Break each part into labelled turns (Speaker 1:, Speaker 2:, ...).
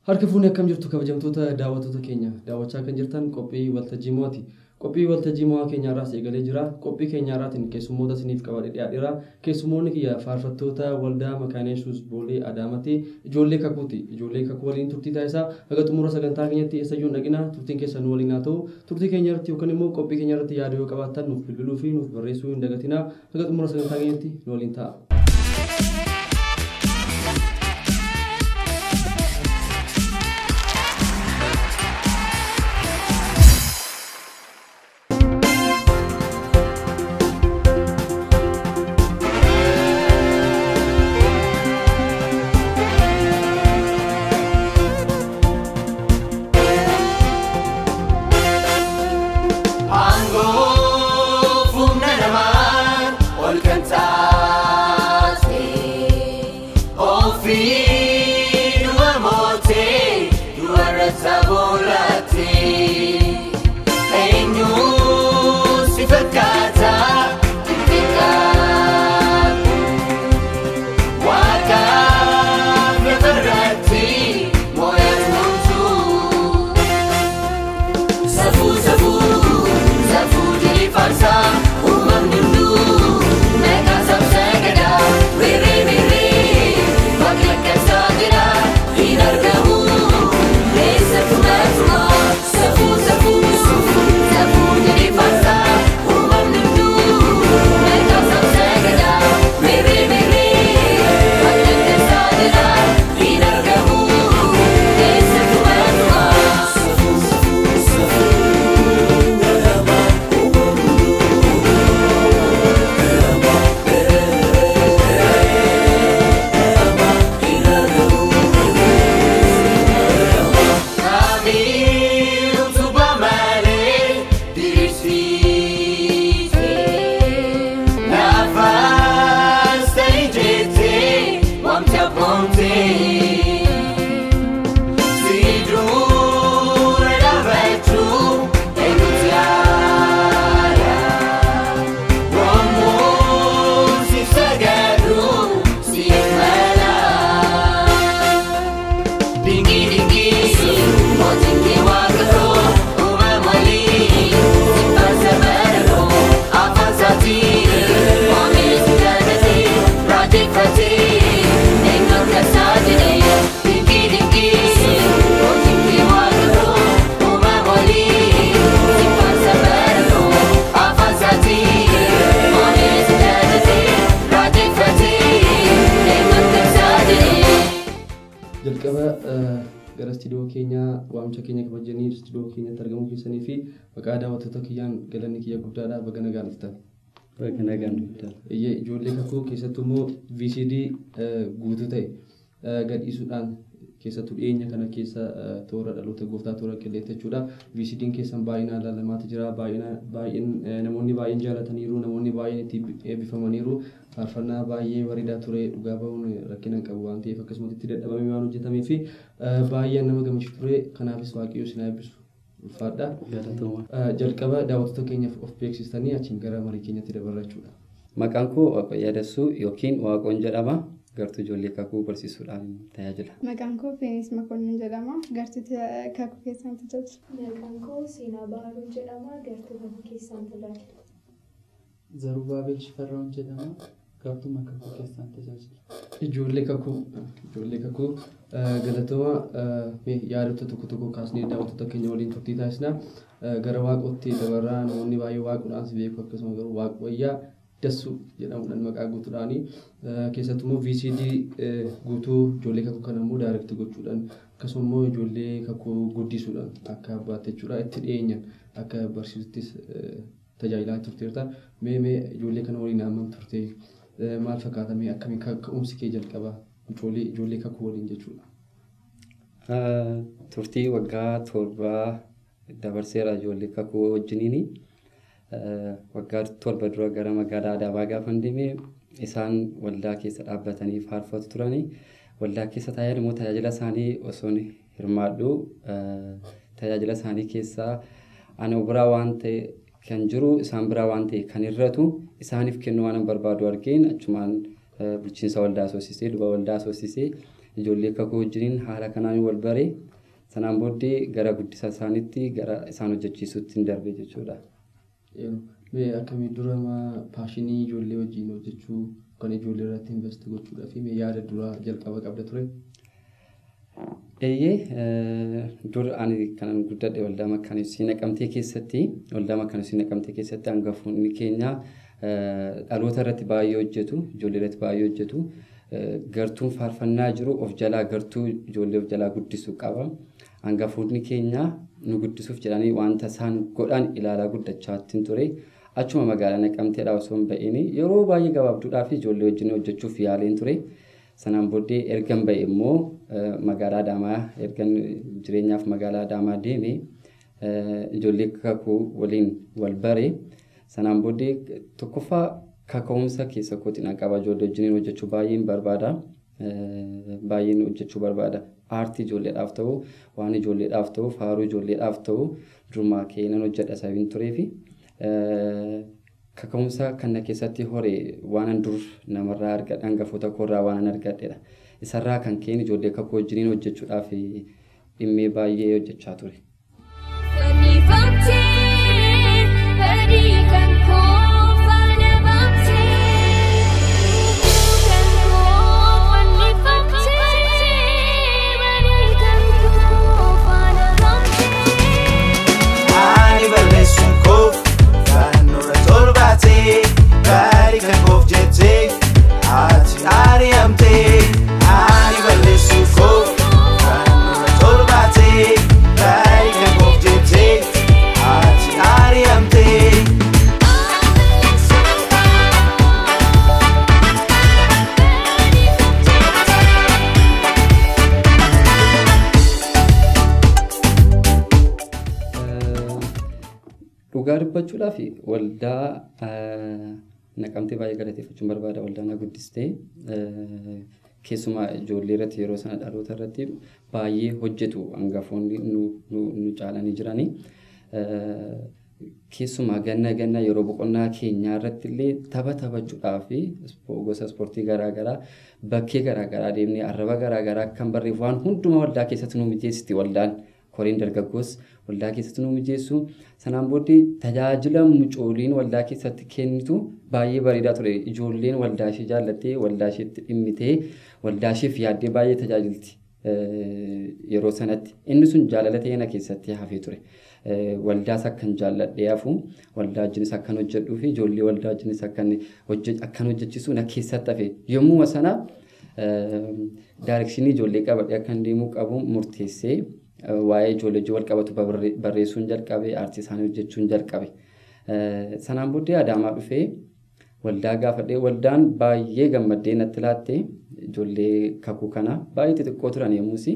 Speaker 1: Harka fuunee akkam jirtu kabajamtoota daawwattoota keenya daawwachaa kan jirtan qophii waltajjii mo'aati. Qophii waltajjii mo'aa keenyaarraas eegalee jira. Qophii keenyaarraatiin keessummoota isiniif qabadhee dhiyaadheera. Keessummoonni kiyya faarfattoota waldaa Makaana Yesuus Boolee Adaamaatti ijoollee kakuuti. Ijoollee kakuu waliin turtii taasisaa. Haga xumura sagantaa keenyatti eessayyuu hin dhaqina. Turtiin keessan nu waliin haa ta'u. Turtii keenya irratti yookaan immoo qophii keenya irratti yaada yoo qabaattan nuuf bilbiluu fi nuuf barreessuu hin dagatinaa. Haga xumura sagantaa keenyatti nu waliin ta'a. Jalqaba gara istiidiyoo keenyaa waamicha keenya kabajanii istiidiyoo keenyatti argamuu keessanii fi maqaa daawwattoota kiyyaan galanni kiyya guddaadha. Baga nagaan dhuftan.
Speaker 2: Baga nagaan dhuftan.
Speaker 1: Ijoollee kakuu keessattuu immoo VCD guutuu ta'e gadhiisuudhaan keessattuu dhiyeenya kana keessa toora dhaloota gooftaa toora qilleenssaa jechuudha. VCD'n keessan baay'inaan ilaalamaatu jira. Namoonni baay'een jaalataniiru. Namoonni baay'een itti eebbifamaniiru. Faarfannaa baay'ee bareedaa ture. Dhugaa bahuun rakkina hin qabu waan ta'eef akkasumas itti dadhabamee waan hojjetamee fi baay'een nama gammachiisu ture. Kanaafis Waaqayyo isin haa eebbisu. Ulfaadha. Jalqaba daawwattoota keenyaaf of beeksistanii achiin gara marii keenyatti dabarra jechuudha.
Speaker 2: Maqaan koo Waaqayyo Dassuu yookiin Waaqoon jedhama. Gartuu ijoollee kakuu barsiisuudhaan tajaajila.
Speaker 3: Maqaan koo Feenis Makonnin jedhama. Gartuu kakuu keessaan tajaajila.
Speaker 4: Maqaan koo Seenaa Baharuu jedhama. Gartuu kakuu keessaan tajaajila.
Speaker 5: Zarubaabel Shifarraawwan jedhama. Gartuu kakuu keessaan tajaajila.
Speaker 1: Ijoollee kakuu galatooma yaadota tokko tokko kaasnee daawwattoota keenya waliin turtii taasisna. Gara waaqootti dabarraa namoonni baay'ee waaqodhaan si beeku akkasuma garuu Waaqayyaa Dassuu jedhamuudhaan maqaa guutuudhaani keessattuu immoo VCD guutuu ijoollee kakuu kana immoo daayirekti gochuudhaan akkasuma immoo ijoollee kakuu guddisuudhaan akka abbaatti jechuudha itti dhiyeenyaan akka barsiisuttis tajaajilaa turteerta. Mee ijoollee kana waliin hammam turte maal fakkaata mee akkamii ka'umsi kee jalqaba ijoollee kakuu waliin jechuudha.
Speaker 2: Turtii waggaa 7 dabarseera ijoollee kakuu wajjiniini. Waggaa 7 dura gara magaalaa Adaamaa gaafa deeme isaan waldaa keessa dhaabbatanii faarfatu turani. Waldaa keessa taa'ee immoo tajaajila isaanii osoo hirmaadhu tajaajila isaanii keessaa ana biraa waan ta'e kan jiru isaan biraa waan ta'e kan irratu isaaniif kennuu waan barbaadu argeen achumaan bulchiinsa waldaa asoosisee duba waldaa asoosisee ijoollee kakuu wajjiniin haala kanaan wal bare sanaan booddee gara guddisa isaaniitti gara isaan hojjechiisuutti hin darbe jechuudha.
Speaker 1: Mee akkamii dura paashinii ijoollee wajjin hojjechuu kan ijoollee irratti invest gochuudhaa fi mee yaada duraa jalqaba qabda ture?
Speaker 2: Eeyyee dur ani kanan guddadhe waldaa Makkanisii Naqamtee keessatti waldaa Makkanisii Naqamtee keessatti hangafoonni keenya dhaloota irratti baay'ee hojjetu ijoollee irratti baay'ee hojjetu gartuun faarfannaa jiru of jalaa gartuu ijoollee of jalaa guddisuu qaba. Hangafoonni keenya nu guddisuuf jedhanii wanta isaan godhan ilaalaa guddachaa ture. Achuma magaalaa Naqamteedhaa osoo hin ba'iin yeroo baay'ee gabaabduudhaa fi ijoollee wajjin hojjechuuf yaaleen ture. Sanaan booddee ergan ba'e immoo magaalaa Adaamaa ergan jireenyaaf magaalaa Adaamaa deeme ijoollee kakuu waliin wal bare. Sanaan booddee tokkoffaa kaka'umsa keessa kootiin qaba ijoollee wajjin hojjechuu baay'een barbaada. Baay'een hojjechuu barbaada. Aartii ijoolleedhaaf ta'u, waan ijoolleedhaaf ta'u, faaruu ijoolleedhaaf ta'u durumaa keenan hojjedha sababiin tureefi kaka'umsa kana keessatti hore waan dur namarraa argadhe hangafoota koorraa waan argadhedha. Isarraa kan ka'een ijoollee kakuu wajjiniin hojjechuudhaaf dhimmee baay'ee hojjechaa ture.
Speaker 6: Ani balleessuun koof fannoo torbaatee gaarii kan koof jettee ati ari'amtee. Ani balleessuun koof fannoo torbaatee gaarii kan koof jettee ati ari'amtee.
Speaker 2: Dhugaa dubbachuudhaaf waldaa Naqamtee baay'ee galateeffachuun barbaada. Waldaa na guddistee keessumaa ijoollee irratti yeroo sana dhaloota irratti baay'ee hojjetu hangafoonni nu caalanii jiranii. Keessumaa ganna ganna yeroo boqonnaa keenyaa irratti illee tapha taphachuudhaaf gosa ispoortii garaagaraa bakkee garaagaraa deemnee arraba garaagaraa kan barreef waan hundumaa waldaa keessatti nu mijeessiti waldaan. Koreen dargaggoos waldaa keessatti nu mijeessu. Sanaan booddee tajaajila mucooliin waldaa keessatti kennitu baay'ee bareedaa ture. Ijoolleen waldaa ishee jaallattee waldaa isheetti dhimmitee waldaa isheef yaaddee baay'ee tajaajilti yeroo sanatti. Inni sun jaalala ta'ee na keessatti hafee ture. Waldaas akkan jaalladhee hafu, waldaa wajjinis akkan hojjedhuu fi ijoollee waldaa wajjinis akkan hojjechiisu na keessatti hafe. Yommuma sana daayirekshinii ijoollee qabadhee akkan deemuu qabu murteessee waa'ee ijoollee wajjin wal qabatu barreessuun jalqabe, aartii isaanii hojjechuun jalqabe. Sanaan booddee Adaamaa dhufee waldaa gaafadhee waldaan baay'ee gammaddee natti laatte ijoollee kakuu kana baay'ee xixiqqoo turan yommus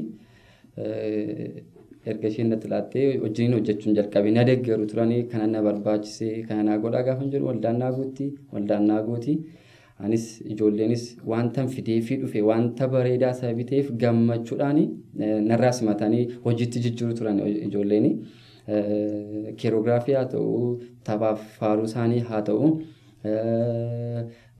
Speaker 2: erga isheen natti laattee wajjiniin hojjechuun jalqabe. Na deeggaru turanii kana na barbaachisee kana naa godhaa gaafa jedhu waldaan naa guutti waldaan naa gooti. Anis ijoolleenis wanta fideefii dhufe wanta bareedaa sababii ta'eef gammachuudhaan narraa simatanii hojiitti jijjiiru turan ijoolleen. Keeroogiraafii haa ta'u, taphaaf faaruu isaanii haa ta'u,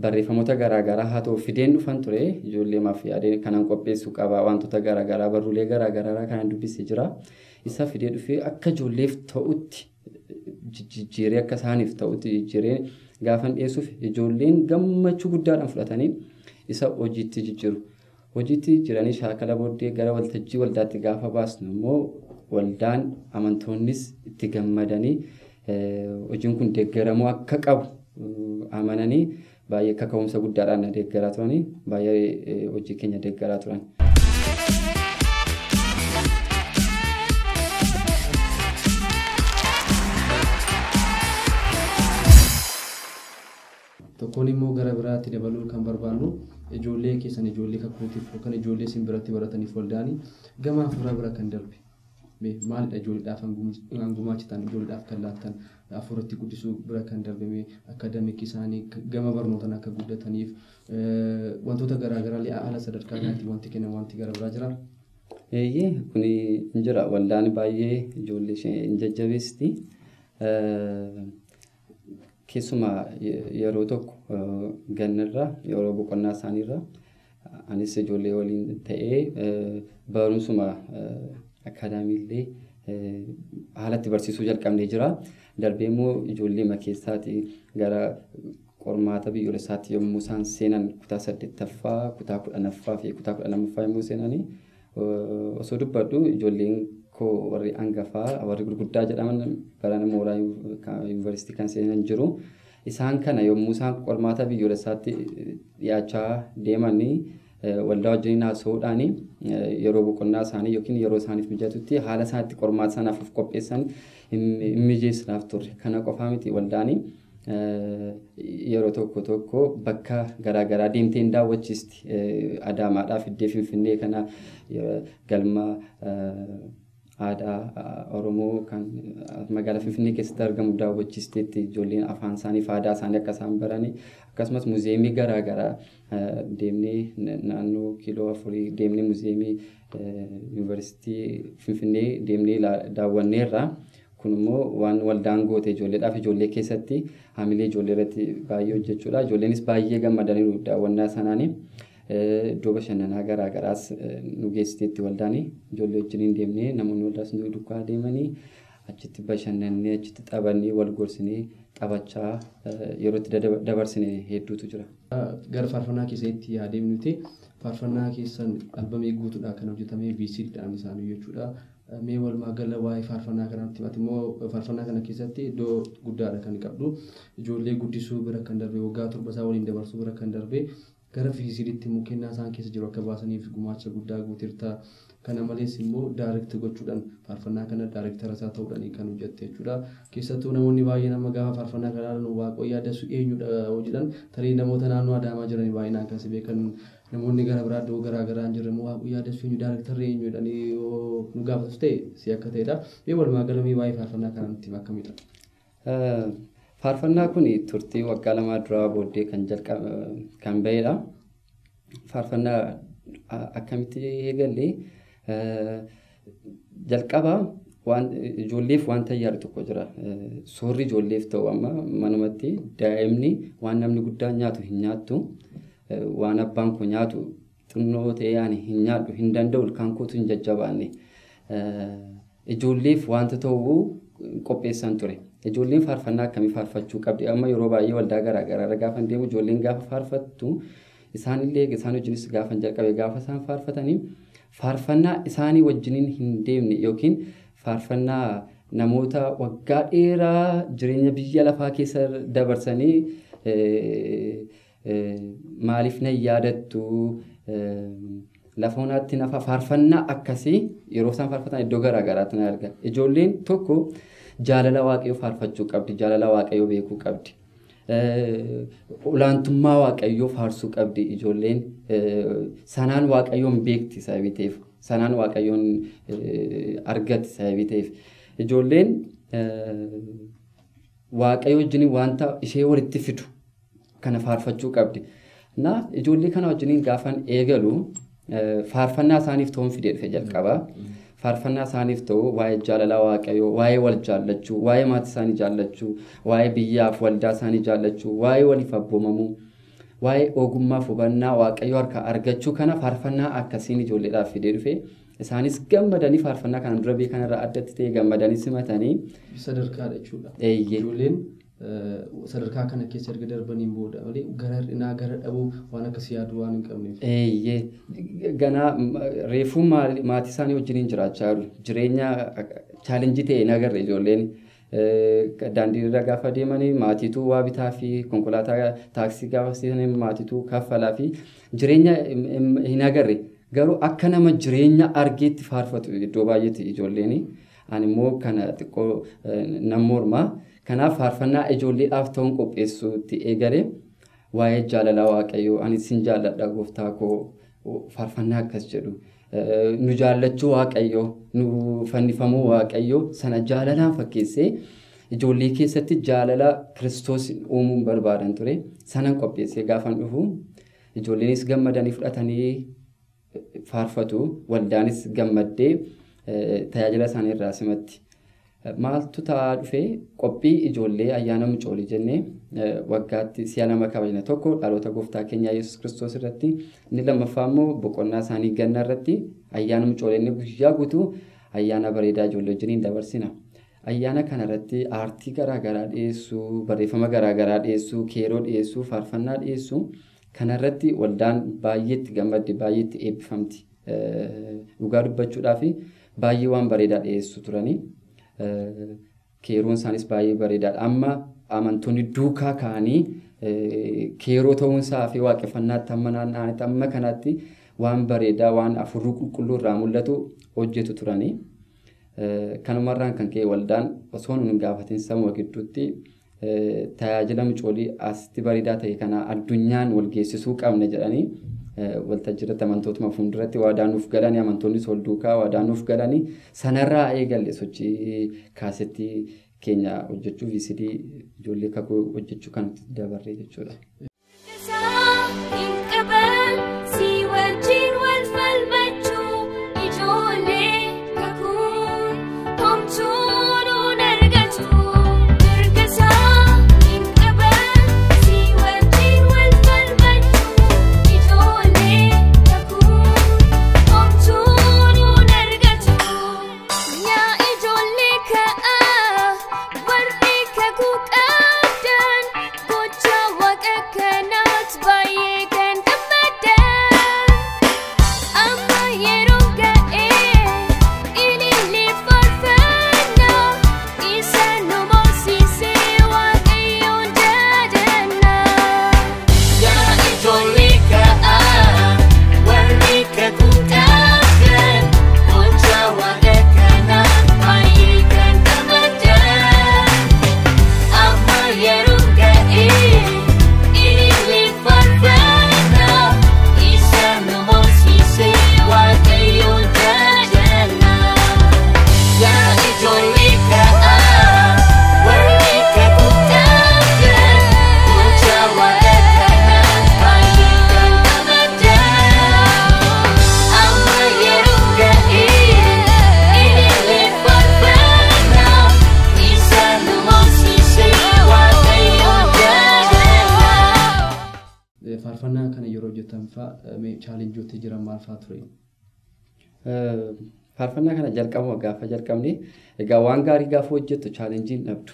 Speaker 2: barreeffamoota garaagaraa haa ta'u fideen dhufan ture ijoollee maaf yaadee kanan qopheessuu qaba wantoota garaagaraa barruulee garaagaraa kanan dubbisee jira. Isa fidee dhufee akka ijoolleef ta'utti jijjiiree akka isaaniif ta'utti jijjiiree gaafan dhiyeessuuf ijoolleen gammachuu guddaadhaan fudhatanii isa hojiitti jijjiiru. Hojiitti jijjiiranii shaakala booddee gara waltajjii waldaatti gaafa baasnu immoo waldaan amantoonnis itti gammadanii hojiin kun deeggaramuu akka qabu amananii baay'ee kaka'umsa guddaadhaan na deeggaraa turanii baay'ee hojii keenya deeggaraa turan.
Speaker 1: Tokkoon immoo gara biraatti dabaluu kan barbaannu Ijoollee keessan ijoollee kakuutiif yookaan ijoollee isin biratti barataniif waldaanii gama hafuuraa bira kan darbe maalidha ijoolleedhaaf hangumaachitan ijoolleedhaaf kan laattan hafuuratti guddisuu bira kan darbe akadamikii isaanii gama barnootaan akka guddataniif wantoota garaagaraa haala sadarkaa kanatti wanti kennan wanti gara biraa jira.
Speaker 2: Eeyyee kun hin jira waldaan baay'ee ijoollee ishee hin jajjabeessiti. Keessumaa yeroo tokko gannarra yeroo boqonnaa isaaniirra anis ijoollee waliin ta'ee barumsuma akaadaamiillee haalatti barsiisuu jalqabnee jira. Darbee immoo ijoollee keessaatii gara qormaata biyyoolessaatti yommuu isaan seenan kutaa 8ffaa, kutaa 10ffaa fi kutaa 12ffaa yommuu seenanii osoo dubbadhu ijoolleen koo warri hangafaa warri gurguddaa jedhaman barana mooraa yuunivarsiitii kan seenan jiru. Isaan kana yommuu isaan qormaata biyyoolessaatti dhiyaachaa deemanii waldaa wajjiniin haasa'uudhaan yeroo boqonnaa isaanii yookiin yeroo isaaniif mijatutti haala isaanitti qormaata sanaaf of qopheessan hin mijeessinaaf turre. Kana qofaa miti waldaanii yeroo tokko tokko bakka garaagaraa deemtee hin daawwachiisti. Adaamaadhaaf iddoo Finfinnee kana galma aadaa Oromoo kan magaalaa Finfinnee keessatti argamu daawwachiisteetti ijoolleen afaan isaanii fi aadaa isaanii akka isaan barani akkasumas muzeemii garaagaraa deemnee naannoo kiiloo 4 deemnee muzeemii yuunivarsiitii Finfinnee deemnee daawwanneerra. Kun immoo waan waldaan goote ijoolleedhaaf ijoollee keessatti haamilee ijoollee irratti baay'ee hojjechuudha. Ijoolleenis baay'ee gammadaniiru daawwannaa sanaanii. Iddoo bashannanaa garaagaraas nu geessiteetti waldaanii ijoollee wajjiniin deemnee namoonni waldaas nu duukaa deemanii achitti bashannannee achitti taphannee wal gorsinee taphachaa yeroo itti dabarsine hedduutu jira.
Speaker 1: Gara faarfannaa keessatti yaa deemnuti. Faarfannaa keessan albamii guutuudhaan kan hojjetame VCDdhaan isaanii jechuudha. Mee walumaa gala waa'ee faarfannaa kanaatti himate immoo faarfannaa kana keessatti iddoo guddaadha kan qabdu. Ijoollee guddisuu bira kan darbe waggaa 7 isaa waliin dabarsuu bira kan darbe gara VCDtti immoo kennaa isaan keessa jiru akka baasaniif gumaacha guddaa gooteerta. Kana malees immoo daayirekti gochuudhaan faarfannaa kana daayirektara isaa ta'uudhaan kan hojjette jechuudha. Keessattuu namoonni baay'een amma gaafa faarfannaa kana ilaalan Waaqoo Yaadasuu eenyudha jedhan tarii namoota naannoo Adaamaa jiran baay'inaan kan si beekan namoonni gara biraa iddoo garaa garaa hin jirre immoo Waaqoo Yaadasuu eenyu daayirektarri eenyu jedhanii yoo nu gaafatu ta'e si akka ta'edha. Mee walumaa gala waa'ee faarfannaa kana nutti himi akkamidha?
Speaker 2: Faarfannaa kun turtii waggaa 2 duraa booddee kan jalqabe kan ba'edha. Faarfannaa akkamitti eegalle jalqaba waan ijoolleef wanta yaadu tokko jira. Soorri ijoolleef ta'u amma manumatti daa'imni waan namni guddaan nyaatu hin nyaattu. Waan abbaan koo nyaatu xinnoo ta'ee ani hin nyaadhu hin danda'u ilkaan kootu hin jajjabaanne. Ijoolleef wanta ta'u qopheessan ture. Ijoolleen faarfannaa akkamii faarfachuu qabdi? Amma yeroo baay'ee waldaa garaagaraa irra gaafa deemu ijoolleen gaafa faarfattu isaanillee isaan wajjinis gaafa jalqabe gaafa isaan faarfatanii faarfannaa isaanii wajjiniin hin deemne yookiin faarfannaa namoota waggaa dheeraa jireenya biyya lafaa keessa dabarsanii maaliif na yaadattu lafa onaatti nafa faarfannaa akkasii yeroo isaan faarfatan iddoo garaagaraatti na arga. Ijoolleen tokko jaalala Waaqayyoo faarfachuu qabdi, jaalala Waaqayyoo beekuu qabdi. Olaantummaa Waaqayyoo faarsuu qabdi ijoolleen sanaan Waaqayyoon beekti sababii ta'eef, sanaan Waaqayyoon argatti sababii ta'eef. Ijoolleen Waaqayyoo wajjin wanta ishee walitti fidu kana faarfachuu qabdi. Na ijoollee kana wajjiniin gaafan eegalu faarfannaa isaaniif ta'uun fidee dhufe jalqaba. Faarfannaa isaaniif ta'u waa'ee jaalala Waaqayyoo, waa'ee wal jaallachuu, waa'ee maatii isaanii jaallachuu, waa'ee biyyaaf waldaa isaanii jaallachuu, waa'ee waliif abboomamuu, waa'ee ogummaaf hubannaa Waaqayyoo harkaa argachuu kana faarfannaa akkasiin ijoolleedhaaf fidee dhufe. Isaanis gammadanii faarfannaa kana dura beekan irraa addatti ta'e gammadanii simatanii.
Speaker 1: Sadarkaadha jechuudha. Ijoolleen sadarkaa kana keessa erga darbaniin booda malee gara hir'inaa gara dhabuu waan akkasii yaaduu waan hin qabneef.
Speaker 2: Eeyyee ganaa reefuu maatii isaanii wajjiniin jiraachaa jiru. Jireenya chaalenjii ta'e hin agarre ijoolleen. Daandii irra gaafa deemanii maatiitu waa bitaa fi konkolaataa taaksii gaafa seenan maatiitu kaffalaa fi jireenya hin agarre. Garuu akka nama jireenya argeetti faarfatu iddoo baay'eetti ijoolleen. Ani immoo kana xiqqoo nan morma. Kanaaf faarfannaa ijoolleedhaaf ta'uun qopheessuutti eegale. Waa'ee jaalala Waaqayyoo ani sin jaalladha gooftaa koo faarfannaa akkas jedhu. Nu jaallachuu Waaqayyoo, nu fannifamuu Waaqayyoo sana jaalalaan fakkeessee ijoollee keessatti jaalala Kiristoos uumuun barbaadan ture. Sanan qopheessee gaafan dhufu ijoolleenis gammadanii fudhatanii faarfatu, waldaanis gammaddee tajaajila isaanii irraa simatti. Maaltu ta'aa dhufee qophii ijoollee ayyaana mucoolii jennee waggaatti si'a 2 kabajna. Tokko dhaloota gooftaa keenyaa Yesuus Kiristoos irratti, inni lammaffaa immoo boqonnaa isaanii ganna irratti ayyaana mucoolii inni guyyaa guutuu ayyaana bareedaa ijoollee wajjiniin dabarsina. Ayyaana kana irratti aartii garaagaraa dhiyeessuu, barreeffama garaagaraa dhiyeessuu, keeroo dhiyeessuu, faarfannaa dhiyeessuu kana irratti waldaan baay'eetti gammaddi, baay'eetti eebbifamti. Dhugaa dubbachuudhaaf baay'ee waan bareedaa dhiyeessu turanii. Keeroon isaanis baay'ee bareedaadha. Amma amantoonni duukaa ka'anii keeroo ta'uunsaa fi waaqeffannaatti amma naanna'anitti amma kanatti waan bareedaa waan afurruu qulqulluu irraa mul'atu hojjetu turanii. Kanumarraan kan ka'e waldaan osoo nun hin gaafatin sabuma gidduutti tajaajila mucoolii asitti bareedaa ta'e kana addunyaan wal geessisuu qabna jedhanii waltajjii irratti amantootuma fuulduratti waadaa nuuf galanii amantoonnis wal duukaa waadaa nuuf galanii sanarraa eegalle sochii kaasettii keenya hojjechuu VCD ijoollee kakuu hojjechuu kan nuti dabarre jechuudha.
Speaker 1: Faarfannaa kana yeroo hojjetan fa'aa chaalenjoota jiran maal fa'aa ture?
Speaker 2: Faarfannaa kana jalqabuma gaafa jalqabne egaa waan gaarii gaafa hojjettu chaalenjii hin dhabdu.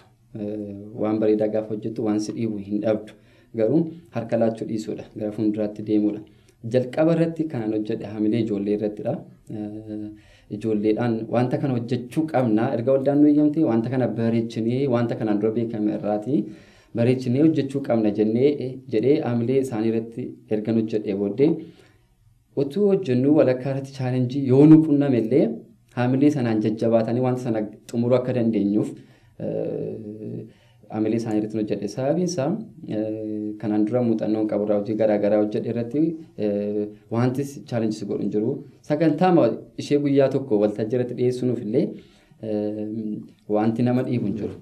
Speaker 2: Waan bareedaa gaafa hojjettu waan si dhiibu hin dhabdu. Garuu harka laachuu dhiisuudha. Gara fuulduraatti deemuudha. Jalqaba irratti kanan hojjedhe hamilee ijoollee irrattidha. Ijoolleedhaan wanta kana hojjechuu qabna. Erga waldaan nu eeyyamte wanta kana bareechinee wanta kanaan dura beekame irraati bareechinee hojjechuu qabna jennee jedhee hamilee isaanii irratti ergan hojjedhee booddee utuu hojjennu walakkaa irratti chaalenjii yoo nu qunname illee hamilee sanaan jajjabaatanii wanta sana xumuruu akka dandeenyuuf hamilee isaanii irratti hojjedhe. Sababiin isaa kanaan dura muuxannoon qaburraa hojii garaagaraa hojjedhe irratti wanti chaalenjii godhu hin jiru. Sagantaa ishee guyyaa tokko waltajjii irratti dhiyeessuuf illee wanti nama dhiibu hin jiru.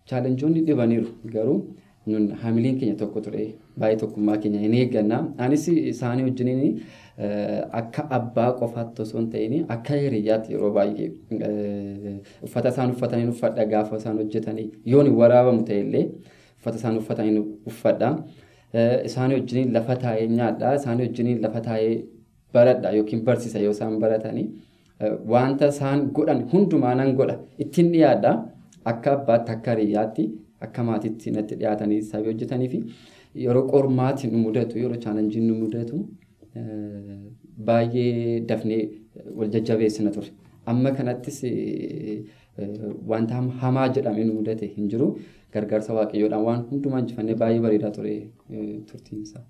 Speaker 2: Chaalenjoonni dhibaniiru garuu nun hamileen keenya tokko ture baay'ee tokkummaa keenya hin eegganna. Anis isaanii wajjiniin akka abbaa qofaatti osoo hin ta'in akka hiriyyaatti yeroo baay'ee uffata isaan uffatanii uffadha gaafa isaan hojjetanii yoon hin waraabamu ta'ellee uffata isaan uffatanii uffadha. Isaanii wajjiniin lafa taa'ee nyaadha. Isaanii wajjiniin lafa taa'ee baradha yookiin barsiisa yoo isaan baratanii wanta isaan godhan hundumaa nan godha ittiin dhiyaadha. Akka abbaatti akka hiriyyaatti akka maatiitti natti dhiyaatanii sababii hojjetanii fi yeroo qormaati nu mudatu yeroo chaalenjiin nu mudatu baay'ee dafnee wal jajjabeessina ture. Amma kanattis wanta hamaa jedhamee nu mudate hin jiru. Gargaarsa Waaqayyoodhaan waan hundumaa injifannee baay'ee bareedaa ture turtiinsaa.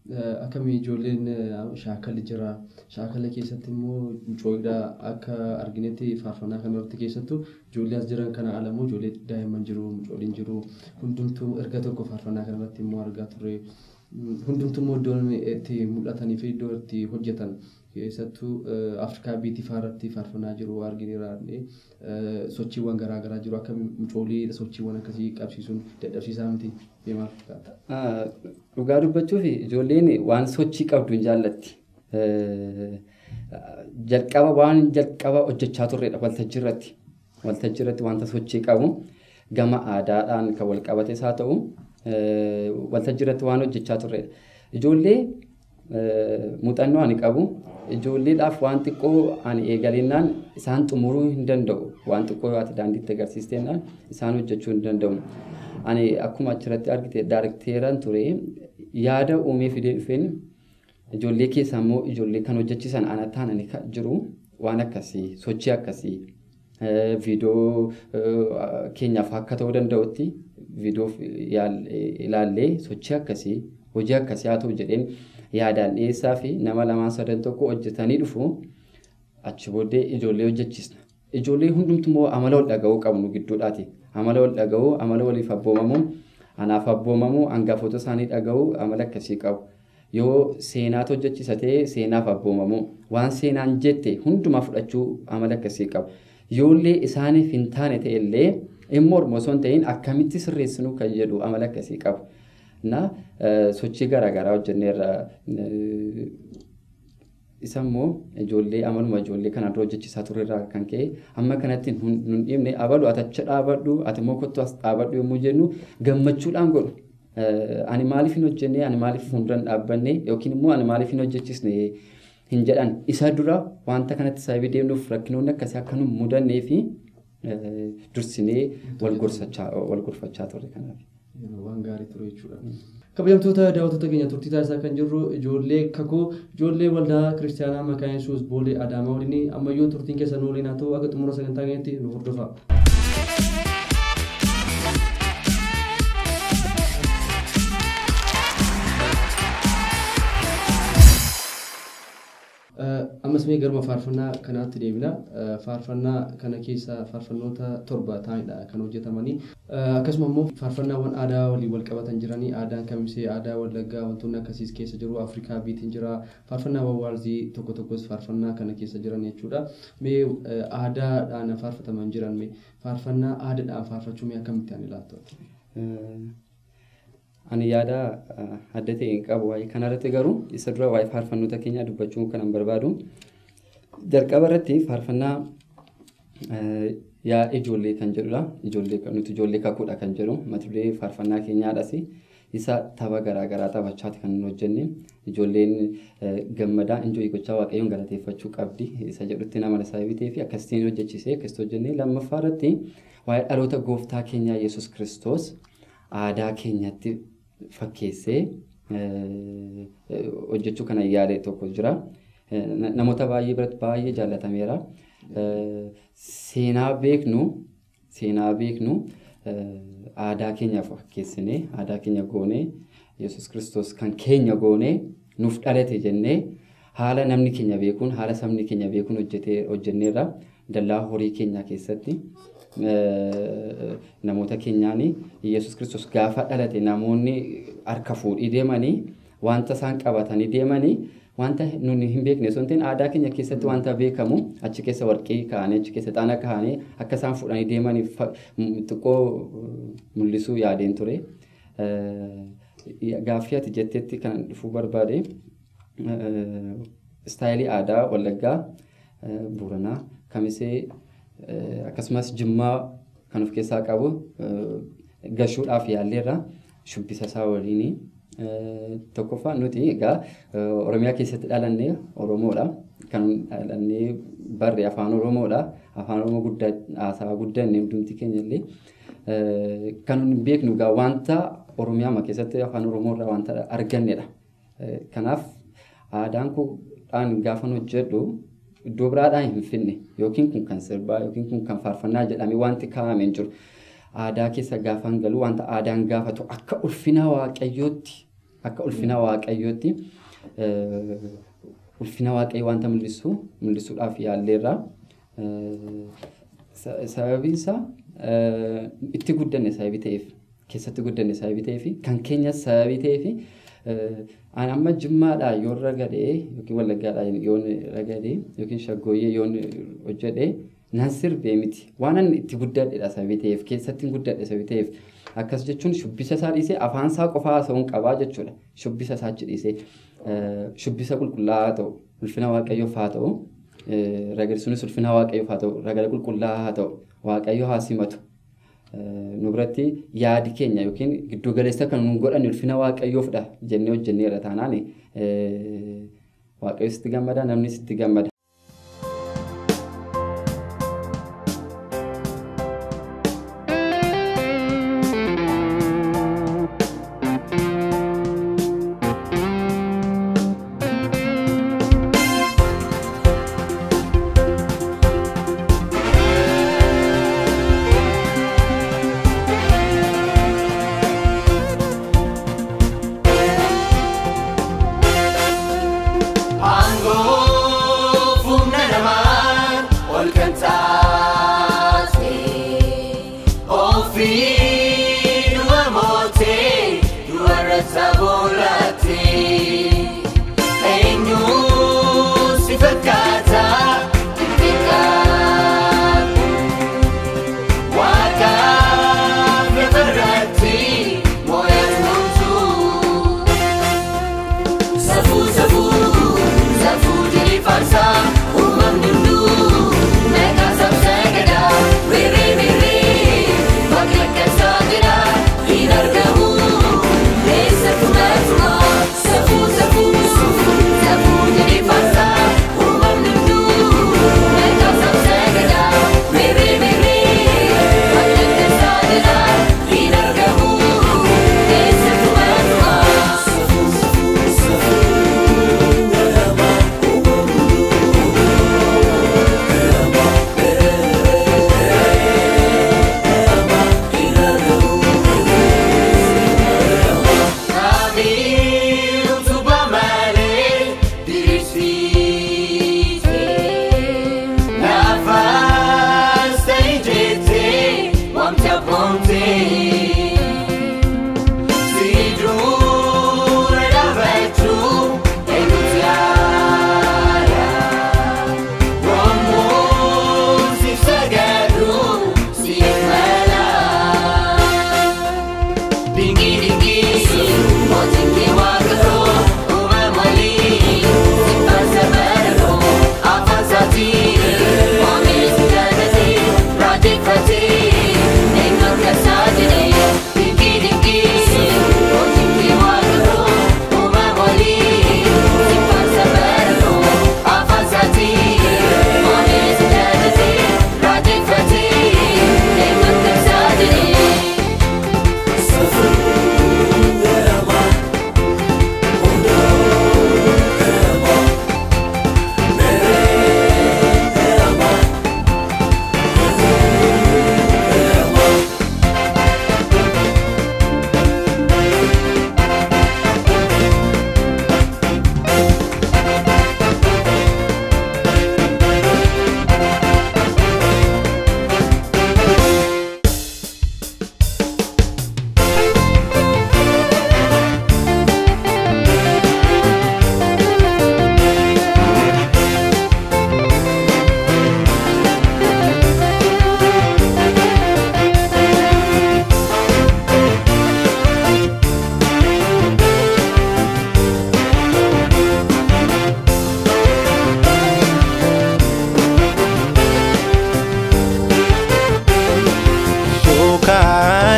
Speaker 1: Akkamii ijoolleen shaakalli jira. Shaakala keessatti immoo mucoolidha akka arginetti faarfannaa kanarratti keessattuu ijoollee as jiran kana ala immoo ijoollee daa'imman jiru, mucooliin jiru. Hundumtuu erga tokko faarfannaa kanarratti immoo argaa turre. Hundumtuu immoo iddoon itti mul'atanii fi iddoo itti hojjetan keessattuu Afrikaa biitii fa'aarratti faarfannaa jiru argineerra. Sochiiwwan garaagaraa jiru akka mucoolii sochiiwwan akkasii qabsiisuun dadhabsiisaa miti maal fakkaata?
Speaker 2: Dhugaa dubbachuuf ijoolleen waan sochii qabdu hin jaallatti. Jalqaba waan jalqaba hojjechaa turredha waltajjii irratti. Waltajjii irratti wanta sochii qabu gama aadaadhaan kan wal qabates haa ta'u waltajjii irratti waan hojjechaa turredha. Ijoollee muuxannoo ani qabu ijoolleedhaaf waan xiqqoo ani eegaleennaan isaan xumuruu hin danda'u. Waan xiqqoo ati daandiitti agarsiisteenaan isaan hojjechuu hin danda'u. Ani akkuma achirratti argite daarekteeran ture yaada uumee fidee dhufeen ijoollee keessaa immoo ijoollee kan hojjechiisan ana taanani jiru waan akkasii sochii akkasii viidiyoo keenyaaf akka ta'uu danda'utti viidiyoo ilaallee sochii akkasii hojii akkasii haa ta'u jedheen yaadaan dhiyeessaa fi nama lamaan sadan tokko hojjetanii dhufu achi booddee ijoollee hojjechiisna. Ijoollee hundumtu immoo amala wal dhaga'uu qabnu gidduudhaati. Amala wal dhaga'uu, amala waliif abboomamuu, anaaf abboomamuu, hangafoota isaanii dhaga'uu amala akkasii qabu. Yoo seenaatu hojjechiisa ta'e seenaaf abboomamuu, waan seenaan jette hundumaa fudhachuu amala akkasii qabu. Yoollee isaaniif hin taane ta'ellee immoo morma osoo hin ta'in akkamitti sirreessinuu kan jedhu amala akkasii qabu. Na sochii garaagaraa hojjenneerra. Isa immoo ijoollee amaluma ijoollee kana dura hojjechiisaa turerraa kan ka'e amma kanatti nun dhiibne abalu ati achi dhaabadhu ati immoo kottu as dhaabadhu yommuu jennu gammachuudhaan godhu. Ani maaliif hin hojjenne ani maaliif fuuldura hin dhaabbanne yookiin immoo ani maaliif hin hojjechisne hin jedhan isa dura wanta kanatti sababii deemnuuf rakkinoonni akkasii akka nu mudannee fi dursinee wal gorfachaa turre kanaaf.
Speaker 1: Waan gaarii ture jechuudha. Kabajamtoota daawwattoota keenya turtii taasisaa kan jirru ijoollee kakuu ijoollee waldaa kiristaanaa Makaana Yesuus Boolee Adaamaa waliin ammayyuu turtiin keessan waliin haa ta'u akka xumura sagantaa keenyatti nu hordofaa. Ammas mee garuma faarfannaa kanaatti deebina. Faarfannaa kana keessa faarfannoota 7 ta'anidha kan hojjetamanii. Akkasuma immoo faarfannaawwan aadaa waliin wal qabatan jiranii aadaan kamisee, aadaa wallaggaa wantoonni akkasiis keessa jiru, Afrikaa biitiin jira. Faarfannaawwan waarzii tokko tokkos faarfannaa kana keessa jiran jechuudha. Mee aadaadhaan faarfataman jiran mee faarfannaa aadaadhaan faarfachuu mee akkamitti ani ilaaltu?
Speaker 2: Ani yaada adda ta'e hin qabu waa'ee kanarratti garuu isa dura waa'ee faarfannoota keenyaa dubbachuu kanan barbaadu. Jalqaba irratti faarfannaa yaa ijoollee kan jedhudha. Ijoollee nuti ijoollee kakuudha kan jedhu mata duree faarfannaa keenyaadhas. Isa tapha garaagaraa taphachaati kan nu hojjenne. Ijoolleen gammadaa injooyi gochaa waaqayyoon galateeffachuu qabdi isa jedhutti nama isaa bitee fi akkasitiin hojjechisee akkasitti hojjenne. Lammaffaa irratti waa'ee dhaloota gooftaa keenyaa Yesuus Kiristoos aadaa keenyatti fakkeessee hojjechuu kana yaade tokko jira. Namoota baay'ee biratti baay'ee jaallatameera. Seenaa beeknu aadaa keenya fakkeessinee aadaa keenya goonee Yesuus Kiristoos kan keenya goonee nuuf dhalate jennee haala namni keenya beekuun haala sabni keenya beekuun hojjenneerra dallaa horii keenyaa keessatti namoota keenyaan Yesuus Kiristoos gaafa dhalate namoonni harka fuudhii deemanii wanta isaan qabatanii deemanii wanta nuni hin beekne osoo hin ta'in aadaa keenya keessatti wanta beekamu achi keessa warqii kaa'anii achi keessa xaana kaa'anii akka isaan fuudhanii deemaniif xiqqoo mul'isuu yaadeen ture. Gaaffii ati jettetti kan dhufuu barbaade istaayilii aadaa Wallaggaa, Booranaa, Kamisee akkasumas Jimmaa kan of keessaa qabu gashuudhaaf yaalleerra shubbisa isaa waliini. Tokkoffaa nuti egaa Oromiyaa keessatti dhalannee Oromoodha. Kan dhalannee barre afaan Oromoodha. Afaan Oromoo guddaa haasaa guddanne hundumti keenya illee. Kan nuti beeknu egaa wanta Oromiyaa keessatti afaan Oromoo irraa wanta argannedha. Kanaaf aadaan kun gaafa hojjedhu iddoo biraadhaan hin finne yookiin kun kan sirbaa yookiin kun kan faarfannaa jedhamee wanti kaa'amee hin jiru. Aadaa keessa gaafa galu wanta aadaan gaafatu akka ulfina waaqayyootti Akka ulfina Waaqayyootti ulfina Waaqayyoo wanta mul'isuudhaaf yaalleerra. Sababiin isaa itti guddanne sababii ta'eef keessatti guddanne sababii ta'eef kan keenyas sababii ta'eef ani amma Jimmaadhaa yoon ragadee yookiin Wallaggaadhaa yoon ragadee yookiin Shaggooyyee yoon hojjedhee nan sirbee miti. Waan ani itti guddadheedha sababii ta'eef keessatti guddadhe sababii ta'eef akkas jechuun shubbisa isaa dhiisee afaan isaa qofaa haasa'uun qabaa jechuudha. Shubbisa isaa achi dhiisee shubbisa qulqullaa'aa ta'u ulfina Waaqayyoof haa ta'u ragadi sunis ulfina Waaqayyoof haa ta'u ragada qulqullaa'aa haa ta'u Waaqayyo haa simatu. Nu biratti yaadi keenya yookiin giddu galeessa kan nu godhanne ulfina Waaqayyoofdha jennee hojjenneerra taanaan Waaqayyo sitti gammada namni sitti gammada.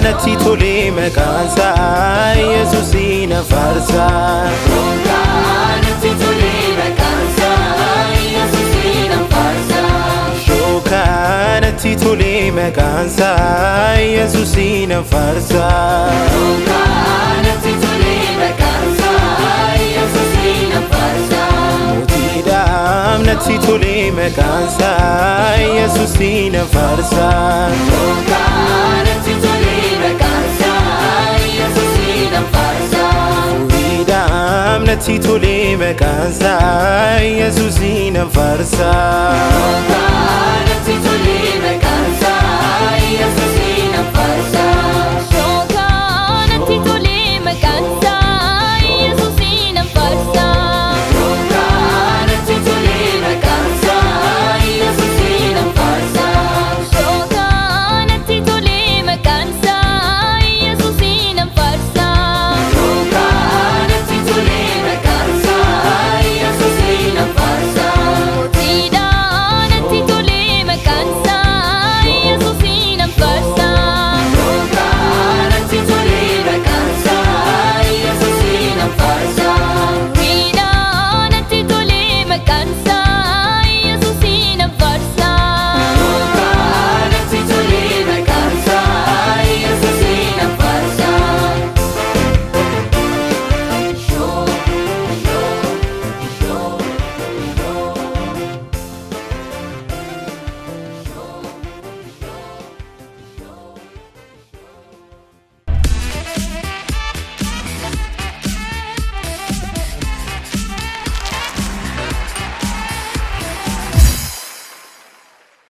Speaker 6: Natti tolee maqaan isaa Yesuusin faarsa.
Speaker 7: Natti tolee maqaan isaa Yesuusin faarsa.
Speaker 6: Shookaa natti tolee maqaan isaa Yesuusin faarsa.
Speaker 7: Natti tolee maqaan isaa Yesuusin faarsa.
Speaker 6: Mootiidhaaf natti tolee maqaan isaa Yesuusin faarsa.
Speaker 7: Natti tolee maqaan isaa Yesuusin faarsa.
Speaker 6: natti tolee maqaansaa Yesuusiin faarsaa.